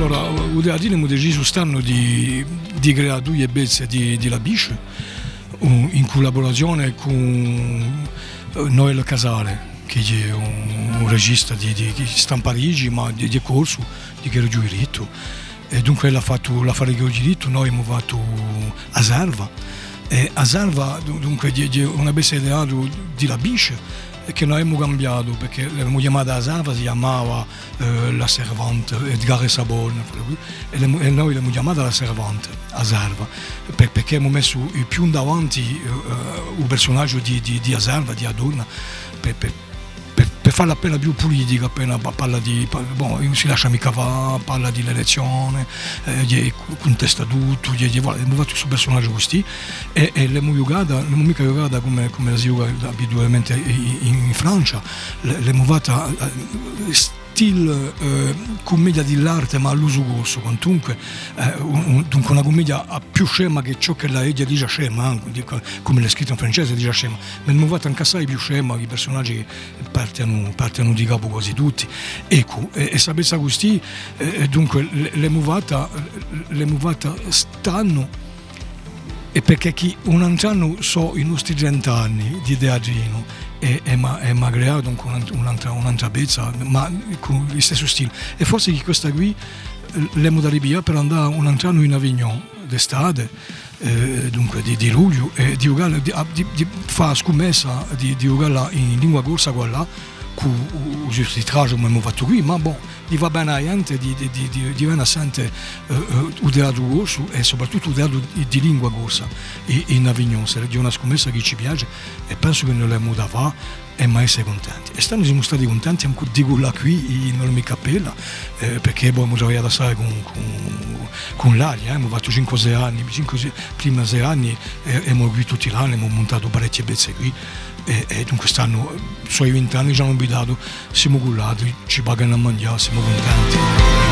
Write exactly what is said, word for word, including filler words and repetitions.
Allora, u Teatrinu emu decisu st'annu di, di creà duie pezze di, di La Biche, in cullaburazione cù, eh, Noël Casale, chì hè un, un regista di, di, chì stà in Parigi, ma di, di corsu, di Chieru Ghjuvilitu. È dunque l'hà fattu, l'hà fattu Chieru Ghjuvilitu, noi emu fattu A Serva. È A Serva, du-, dunque, hè, hè una pezza di teatru di La Biche, è chì noi emu cambiatu, perchè l'emu chjamata A Serva, si chjamava eh, La Servante, Edgard et sa bonne, è l'emu, è noi l'emu chjamata La Servante, a serva, per-, perchè emu messu più in davanti, eh, eh, u persunagiu di, di, di a serva, di a donna, per, per, per, per falla appena più pulitica, appena pa-, parla di, pa-, bon, ùn si lascia micca fà, parla di l'elezzione, eh, di, cuntesta tuttu, di, di, voilà, emu fattu stu persunagiu custì, è, è l'emu ghjucata, l'emu micca ghjucata cum'è, cum'è si ghjoca abitualmente in, in, in Francia, l-, l'emu fatta, eh, stile, eh, cummedia di l'arte, ma à l'usu corsu, quantunque, eh, un, un, dunque una cummedia più scema chè ciò ch'ella hè digià scema, eh, dicu, cum'ella hè scritta in francese, digià scema, ma l'emu fatta ancu assai più scema, i persunaghji partenu, partenu di capu guasi tutti. Eccu, è, è sta pezza custì, eh, eh, dunque, l-, l'emu fatta, l'emu fatta st'annu, è perchè chì un antr'annu sò i nostri trent'anni di Teatrinu, è, è m'hà, è m'hà creatu ancu un ant-, un'antra, un'antra pezza, ma cù u listessu stile. È forse chì questa quì, eh, l'emu da ripiglià per andà un antr'annu in Avignon d'estate, eh, dunque di, di lugliu, è di ghjucalla, di, ah, di, di fà a scummessa di, di ghjucalla in lingua corsa quallà, cù u, u sous-titrage cum'è emu fattu quì, ma bon, li fà bè à a ghjente di, di, di, di, di vene à sente, eh, eh, u teatru corsu è soprattuttu u teatru di, di lingua corsa i-, in Avignon. Sarebbe una scummessa chì ci piace è pensu chì no l'emu da fà è emu da esse cuntenti. È st'annu simu stati cuntenti ancu di cullà quì in Olmi Cappella, eh, perchè, bò, emu travagliatu assai cù, cù, cù l'Aria, eh, emu fattu cinque o sei anni, cinque o sei, prima sei anni, eh, emu quì tutti l'anni, emu muntatu parechje pezze quì, è, è dunque st'annu, eh, sò i vint'anni, ci anu invitatu, simu cullati, ci paganu à manghjà, simu cuntenti.